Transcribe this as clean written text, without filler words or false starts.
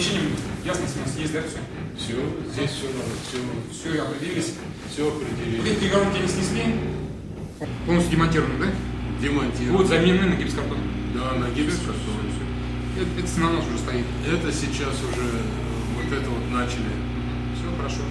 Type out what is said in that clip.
помещением ясность у нас есть, да, все? Все, здесь все надо, все, Все, определились. Все Вот определили. эти перегородки они снесли, полностью демонтированы, да? Демонтировали. Будут заменены на гипсокартон. Да, на гипсокартон. Всё, всё. Это на нас уже стоит. Это сейчас уже вот это вот начали. Все хорошо.